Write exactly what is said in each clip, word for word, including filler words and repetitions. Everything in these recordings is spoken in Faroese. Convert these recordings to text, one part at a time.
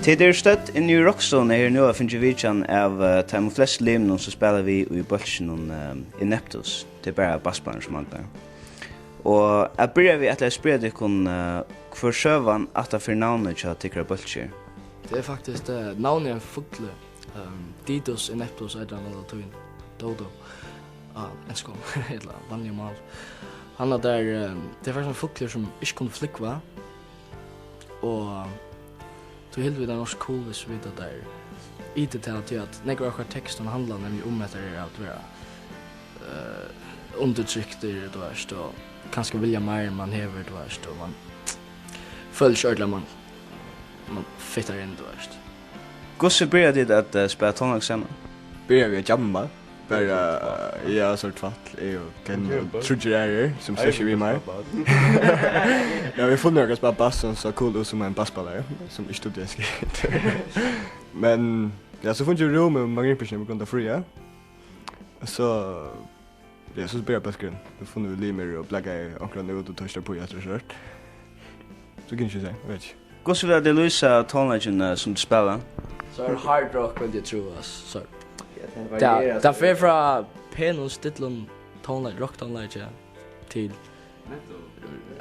Tit eru stødd inni í Rokkstovuni her nú og fingið vitjan av, eh, teimum flestu limunum, sum spæla við í bólkinum, eh, Ineptus. Tað er bara basspælarin, sum manglar. Og at byrja við ætli eg at spyrja tykkum, eh, hvør søgan aftan fyri navnið hjá tykkara bólki er. Tað er faktiskt, eh, navnið á ein fugli. Ehm, Didus ineptus eitur hann á latín. Dodo. Á enskum, ella vanliga mál. Hann er der, ehm, tað er faktiskt ein fuglur sum ikki kundi flúgva. Og tí hildu vit tað var so cool, viss vit at der ytu tað, tí at nógv av okkara tekstum handla nemliga um, at tað er at vera, eh, undirtryktur, tú veist, og kanska vilja meir enn man hevur, tú veist, og man følir ikki ordiliga, man, man fittar inn, tú veist. Hvussu byrjaðu tit at, eh, spæla tónleik saman? Byrjaðu við at jamma. Bara, ja, so tvætl, eg og Ken, tríggir aðrir, sum slett ikki eru við meir. Ja, vit funnu okkurt at spæla bass, sum sá cool út sum ein basspælari, sum ikki dugdi at skeyta. Men, ja, so funnu vit rúm í Margrinfirðinum, vit kundu fría. So, ja, so byrjaði bólkurin. So funnu vit limir og blakaðu onkran út og tók tað upp í aftur, so. So kann eg ikki siga, eg veit ikki. Hvussu vilja tit lýsa tónleikin, eh, sum tit spæla? So er hard rock, vildi eg trúa, so. Ja, tað Ja, varierar, tað so. Fer frá penum, stillum tónleik, rocktónleiki til Metal.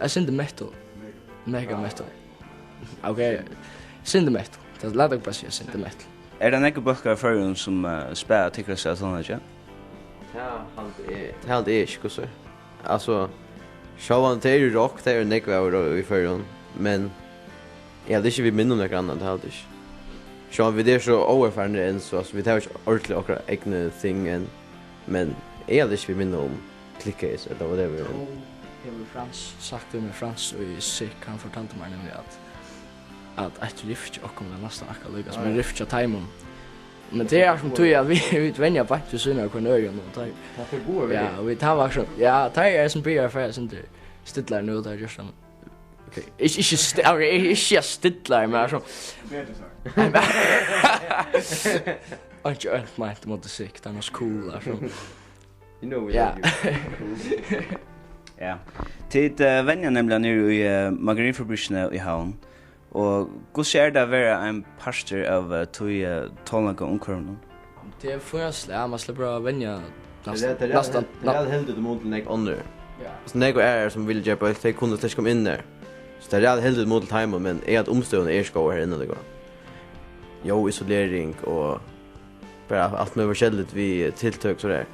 Eg syndi metal. Mega. Mega metal. Ok, syndi metal. Tað, lat okkum bara siga syndi metal. Er tað nógvir bólkar í Føroyum, sum, eh, spæla tykkara slag av tónleiki? Tað haldi eg, tað haldi eg ikki, hvussu? Altso, sjálvandi tað eru rokk, tað eru nógv av í Føroyum, men eg haldi ikki, vit minna um nakran annan, tað haldi eg ikki. Sjálvandi vit eru so óerfarnir enn so, altso, vit hava ikki ordiliga okkara egnu thing enn, men eg haldi ikki, vit minna um Click Case, ella whatever. Tó hevur Frans sagt við meg, Frans í Sick, hann fortaldi mær nemliga, at, at eitt riff hjá okkum er næstan akkurát líka sum eitt riff hjá teimum. Men tað er sum tí, at vit, vit venja beint við síðuna av hvørjum øðrum, og tá, Tað fer báðar vegir. Ja, og vit hava so, ja, tá er sum byrjar at fara sindur stillari nú, tá er just hann. Ok, ikki, ikki sti-, ok, ikki, ikki stillari, men er so. Betur sagt. Einki ónt meint móti Sick, tað er nokk so cool, er so. You know we Ja. Love you. Ja. Tit, eh, venja nemliga niðri í, eh, Margarinfabrikkini í Havn. Og hvussu er tað at vera ein partur av, eh, tí, eh, tónleikaumhvørvinum? Tað er fínt slag, man sleppur at venja Tað er, næstan, tað er, næstan, tað er næ- heldigt í mun til nógv onnur. Ja. So nógv aðrir sum vilja gera bólk, tey kunnu slett ikki koma inn har. So tað er heldigt í mun til teimum, men eg at umstøðurnar eru ikki góðar her inni líka. Jú, isolering og bara alt møguligt forskelligt við tiltøk, so tað.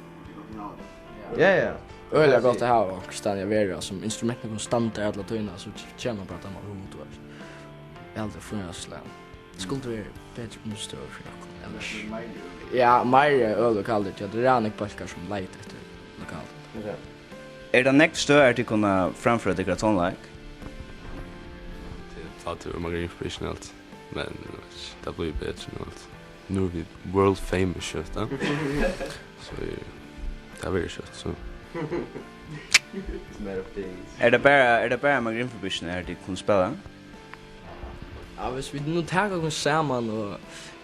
Ja, ja. Øgiliga gott at hava onkustaðni at vera, sum instrumentini kunnu standa alla tíðina, so kemur bara at dáma hugin, tú veist. Eg haldi, fínt slag. Skuldi verið betri umstøður fyri okkum, ellers. Ja, meiri øl og kaldir, tí at tað eru nógv bólkar sum leita eftir lokali. Er tað nógv støð, har tit kunnu framføra tykkara tónleik? Tað er fátt, tað er Margarinfabrikkini og alt. Men, eg veit ikki, tað blívur betri nú, alt. Nú eru vit world famous skjótt, ja. So, eh, tað verður skjótt, so. It's a matter of days. Er tað bara, er tað bara Margarinfabrikkini, har tit kunnu spæla? Ja, viss vit nú taka okkum saman og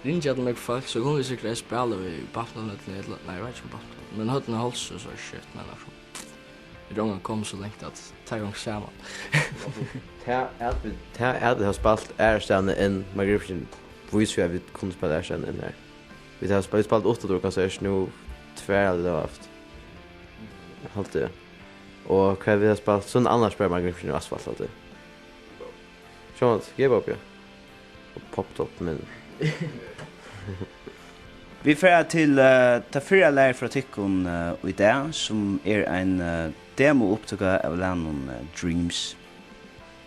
ringja til nøkur fólk, so kunnu vit sikkurt spæla í badmintonhøllini ella, nei, eg veit ikki um badminton, men Høllin á Hálsi, so er skjótt, men, altso. Vit eru ongantíð komin so langt at taka okkum saman. Tað at vit, tað at vit hava spælt aðrastaðni enn Margarinfabrikkini, vísir jo at vit kunnu spæla aðrastaðni enn har. Vit hava spælt, vit spældu uttandura konsert nú tvær ella tað var haft. Haldi eg. Og hvar vit hava spælt, so annars bara Margarinfabrikkini og Asfalt, haldi eg. Sjálvandi, give up, ja. Og popped up, men Vit fara til, eh, tað fyrra lagið frá tykkum, eh, í dag, sum er ein, eh, demo-upptøka av lagnum, eh, Dreams.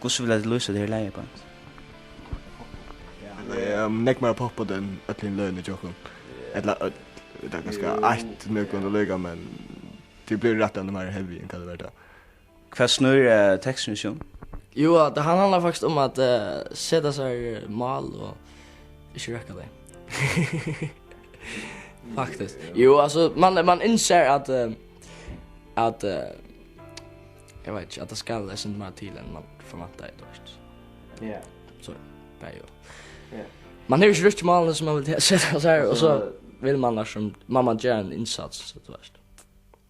Hvussu vilja tit lýsa tað her lagið, Bent? Ja, tað er, um, nógv meira poppað enn øll hini løgini hjá okkum. Ella øll, tað er kanska eitt nøkur líka, men tað blívur rættiliga meira heavy enn hvat tað var tá. Hvat snýr, eh, teksturin seg um? Jú, at hann handlar faktiskt um at, eh, seta sær, eh, mál og ikki røkka tey. Faktiskt. Jú, altso, man, man innsær at, eh, at, eh, eg veit ikki, at tað skal eitt sindur meira til enn man forventar, tú veist. Ja. So, bara jú. Ja. Man hevur ikki røkt málini sum man vil seta sær, og so vil man, sum, man, man ger ein innsats, so, tú veist.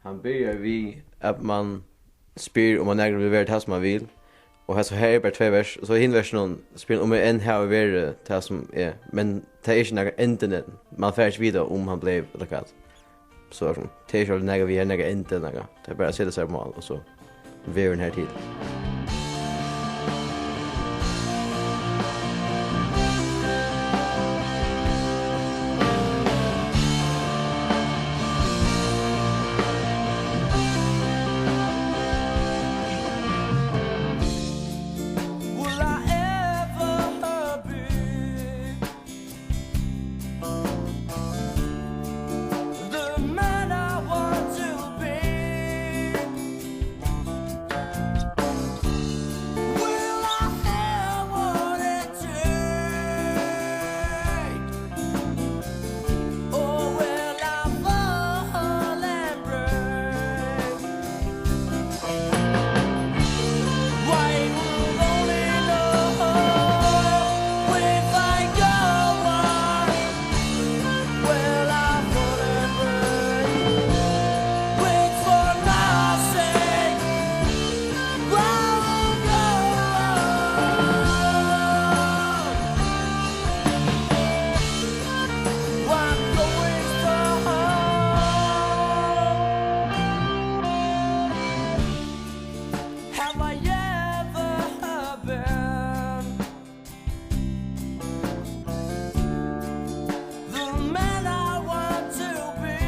Hann byrjar við, at mann spyr, um hann nakrantíð vil vera tað, sum hann vil, Og her, so her er bara tvey vers, og so í hinum versinum spyr hann um eg enn havi verið tað sum eg, men tað er ikki nakar endi, man fær ikki vita um hann bleiv ella hvat. So er sum, tað er ikki nakað við, er nakað endi, nakað. Tað er bara at seta sær eitt mál, og so vegurin har til. Will I ever be the man I want to be? Will I have what it takes? Or will I fall and break? Why, you only know if I go on. Will I fall and break? Wait for my sake. I will go on. I'm going strong. Have I ever been the man I want to be?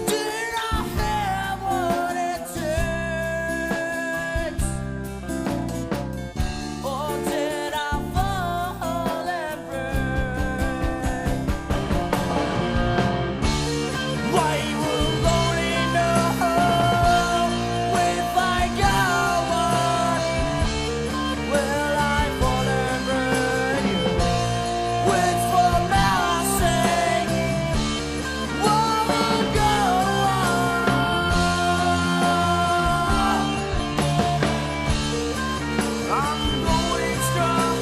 Did I have what it takes? Or did I fall and break? Why, you will only know if I go on. Will I fall and break? Wait for my sake. Whoa, go on. I'm going strong.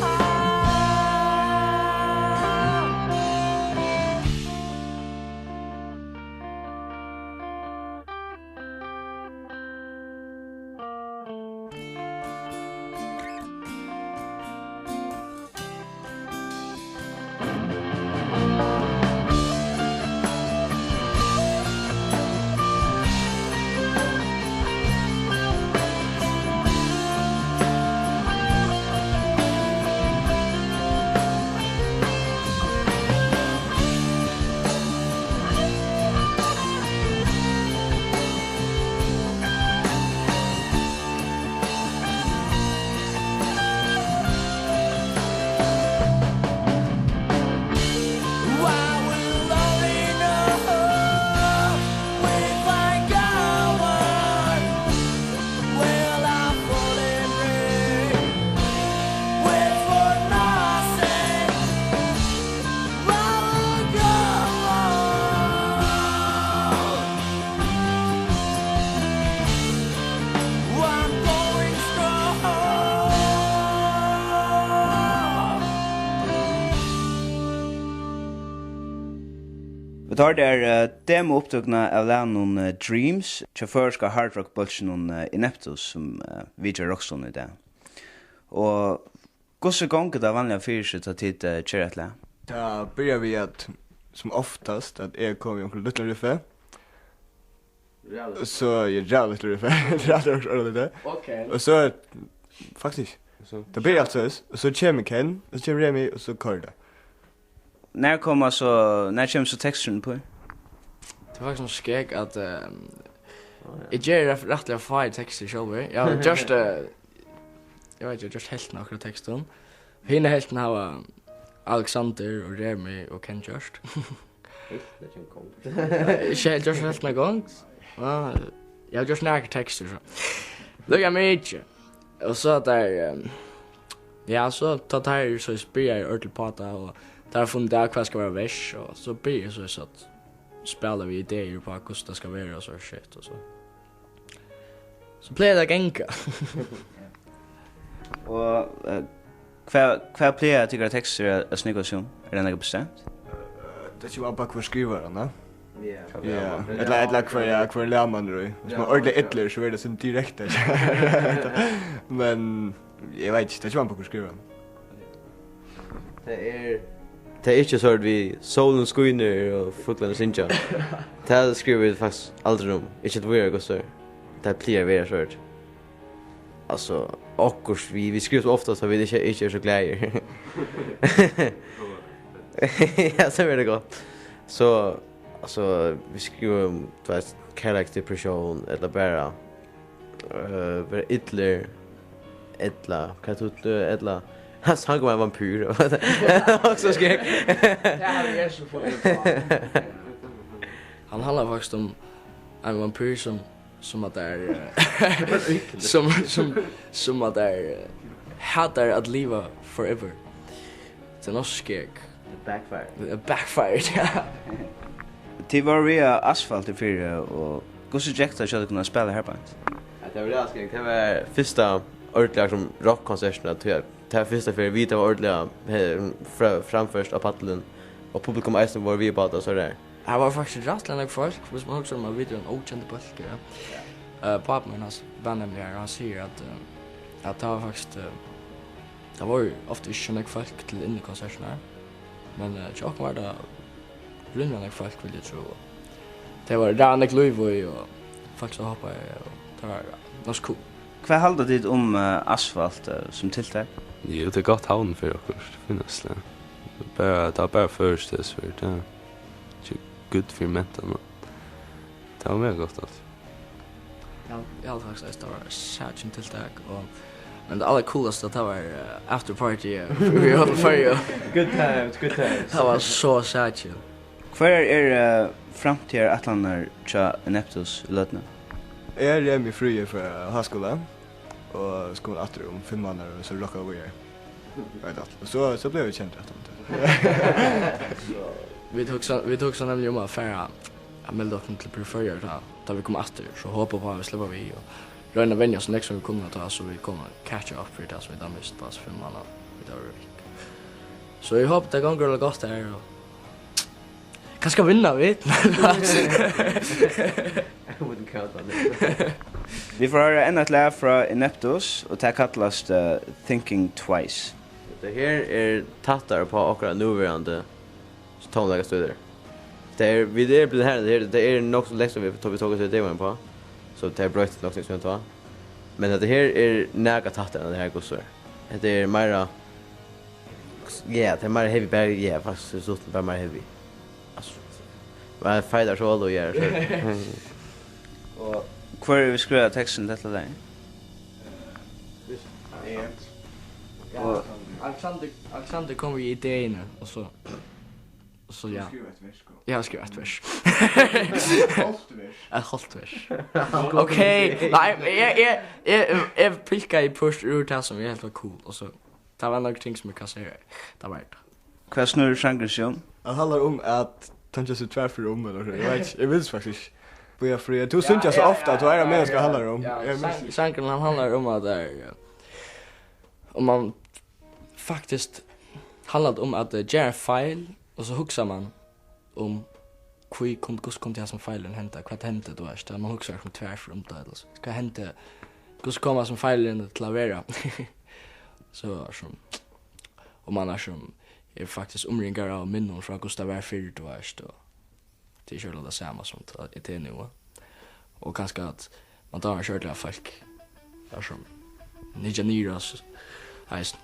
Vit hoyrdu her, eh, demo-upptøkuna av lagnum, eh, Dreams hjá føroyska hardrock-bólkinum, eh, Ineptus, sum, eh, vitjar Rokkstovuna í dag. Og hvussu gongur tað vanliga fyri seg, tá tit, eh, gera eitt lag? Tað byrjar við, at sum oftast, at eg komi við onkrum lítlum riffi. Ræðuligt. So, ja, ræðuligt riffi. Ræðuligt riffi. Ok. Og so, faktiskt, so, tað byrjar alt soleiðis, og so kemur Ken, og so kemur Remi, og so koyrir tað. Nær koma so, nær kemur so teksturin uppí? Tað er faktiskt so skeg at, ehm, Á, ja. Eg geri rætt-, rættiliga fáir tekstir sjálvur. Eg havi gjørt, eh, eg veit, eg havi gjørt helvtina av okkara tekstum. Hina helvtina hava Alexander og Remi og Ken gjørt. Helvtina kemur gongd. Ikki heilt gjørt helvtina gongd. Á, eg havi gjørt nakrar tekstir, so. Líka mikið. Og so at tær, ehm, ja, so tá tær eru so spyrja eg ordiliga upp á tað, og tær hava funnið út av, hvat skal vera vers, og so byrji eg so at spæla við ideir upp á, hvussu tað skal vera, og so shit, og so. So plagar tað at ganga. Og, eh, hvat, hvat plaga tykkara tekstir at, at snúgva seg um? Er tað nakað bestemt? Tað kemur an á, hvør skrivar hann, ja. Ja, ella, ella hvør, ja, hvør lag man er í. Hvis man er ordentligt illur, so er tað sum direkte. Men eg veit ikki, tað kemur an uppá, hvør skrivar. Tað er, tað er ikki so, at vit, sólin skínur og fuglarnir syngja. Tað skriva vit faktiskt aldri um. Ikki til víðari, hvussu tað plagar at vera so. Altso, okkurt, vit, vit skriva so ofta, so vit ikki, ikki eru so glaðir. Ja, so er tað gott. So, altso, vit skriva um, tú veit, kærleiksdepressión, ella bara, øh, vera illur, ella, hvat tú, øh, ella, hann sang um ein vampýr. Tað var so skegg. Tað havi eg so funnið uppá. Hann handlar faktiskt um ein vampýr, sum sum at tær, eh, sum, sum, sum at tær, eh, hatar at liva forever. Tað er nokk skegg. It backfired. It backfired, ja. Tit vóru við á Asfalt í fyrra, og hvussu gekk tað hjá tykkum at spæla har beint? Ja, tað var ræðuliga skegg. Tað var fyrsta ordentliga, sum, rokkkonsertin, at tað, tað var fyrsta ferð, vit, tað var ordentliga, eh, fra-, framført á pallin, og publikum eisini vóru við á tað, so har. Har var faktiskt rættiliga nógv fólk, hvis man hugsar um, at vit eru ein ókendur bólkur, ja. Ja. Eh, pápi mín, hann s-, var nemliga har, og hann sigur, at, eh, at tað var faktiskt, eh, tað vóru ofta ikki so nógv fólk til innikonsertirnar, men, eh, hjá okkum var tað rímiliga nógv fólk, vil eg trúgva. Tað var ræðuliga nógv lív í, og fólk, sum hoppaðu, og tað var, ja, nokk so cool. Hvat halda tit um, eh, Asfalt, eh, sum tiltak? Jú, tað er gott, havnin fær okkurt, finnast tað. Bara, tað er bara føroyskt, tað er svært, ja. Ikki good fyri mentanina. Tað var mega gott, altso. Ja, eg haldi faktiskt, at tað var særskilt tiltak, og, men tað allarcoolasta, tað var, eh, after party, eh, í Hotel Føroyar. Good times, good times. Tað var so særskilt. Hvørjar eru, eh, framtíðarætlanirnar hjá Ineptus í løtuni? Eg eri heima í frí frá háskúla og skal aftur um fimm mánaðir, og so rokka víðari. Veit alt. Og so, so blíva vit kendir aftur. Vit hugsa, vit hugsa nemliga um at fara at melda okkum til Prix Føroyar, tá, tá vit koma aftur. So hopa upp á, at vit sleppa við, og royna at venja so nógv, sum vit kunnu, tá, so vit kunnu catcha up fyri tað, sum vit hava mist, bara, so fimm mánaðir, vit hava verið vekk. So eg hopi, tað gongur gott har, og kanska vinna vit. I wouldn't count on it. Vit fáa hoyra enn eitt lag frá Ineptus, og tað kallast, eh, Thinking Twice. Hetta her er tættari uppá okkara núverandi tónleikastílar. Tað er, vit eru blivin har, tað her, tað er nokk so langt, sum vit, tá vit tóku C D-skivan uppá, so tað er broytt nokk so nógv síðan tá. Men hetta her er nakað tættari enn tað her, hvussu er. Hetta er meira, ja, tað er meira heavy, bara, ja, faktiskt, stutt, bara meira heavy. Altso, bara feitar solo, ja, so. Og hvør hevur skrivað tekstin til hetta lagið? Ja, og Alexander, Alexander kom við ideini, og so, og so, ja. Skriva eitt vers, sko. Eg havi skrivað eitt vers. Eitt hálvt vers. Eitt hálvt vers. Ok, nei, eg, eg, eg, eg pikkaði burtur úr tað, sum eg helt var cool, og so, tað var nøkur ting, sum eg kasseraði. Tað var tað. Hvat snýr sangurin seg um? Hann handlar um at tenkja seg tvær ferðir um, ella so. Eg veit ikki, eg minnist faktiskt ikki. Bíða, Fríða, tú syngur so ofta, at tú eigur at minnast, hvat hann handlar um. Ja, eg minnist ikki. Sangurin, hann handlar um at tað er, ja, um man faktiskt handlar um at, eh, gera ein feil, og so hugsar man um, hví kundi, hvussu kundi hasin feilurin henda? Hvat hendi, tú veitst, tá man hugsar seg um tvær ferðir um tað, ella so. Hvat hendi? Hvussu kom hasin feilurin til at vera? So, sum, og man er sum, er faktiskt umringaður av minnum frá, hvussu tað var fyrr, tú veitst, og tað er ikki ordiliga tað sama sum tað er nú. Og kanska at man dámar ikki ordiliga, at fólk er sum, hyggja niður á s-, eisini.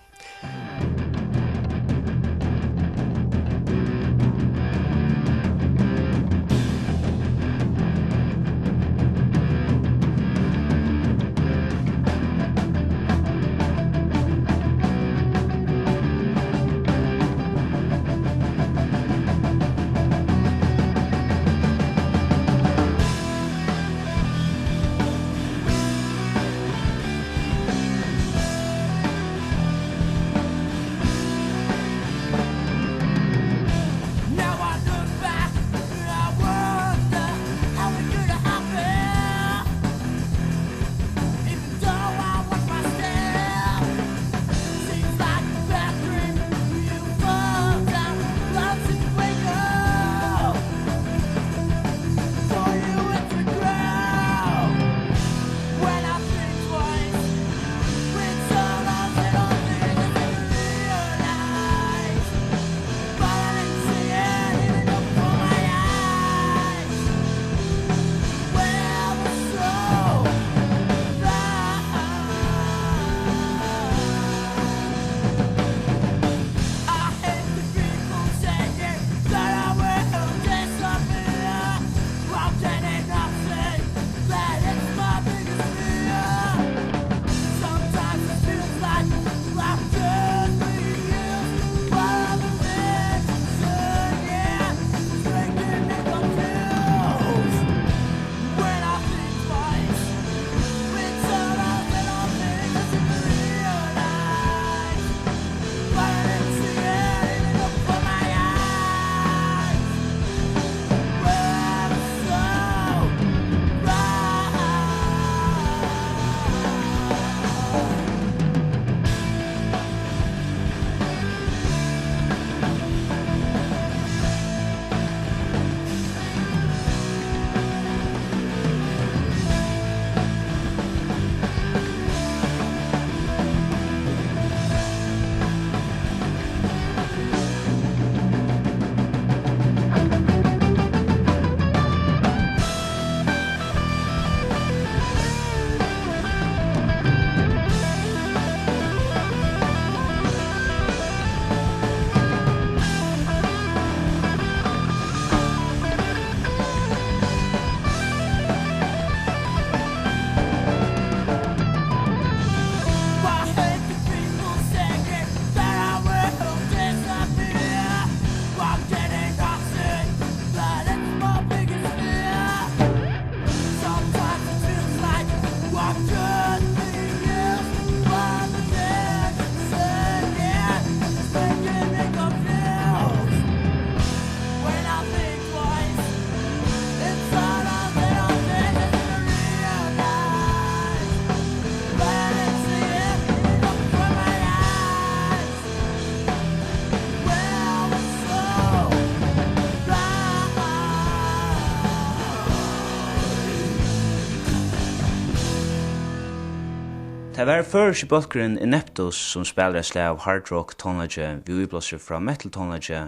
Tað var føroyski bólkurin Ineptus, sum spælir eitt slag av hard rock tónleiki við íblástri frá metal tónleiki,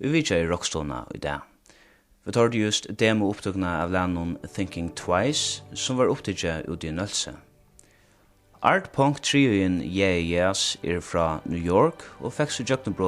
ið vitjaði Rokkstovuna í dag. Vit hoyrdu júst demo-upptøkuna av lagnum Thinking Twice, sum var upptikið úti í Nólsoy. Art Punk Trioin Yeah Yeahs er frá New York og fekk so gjøgnumbrot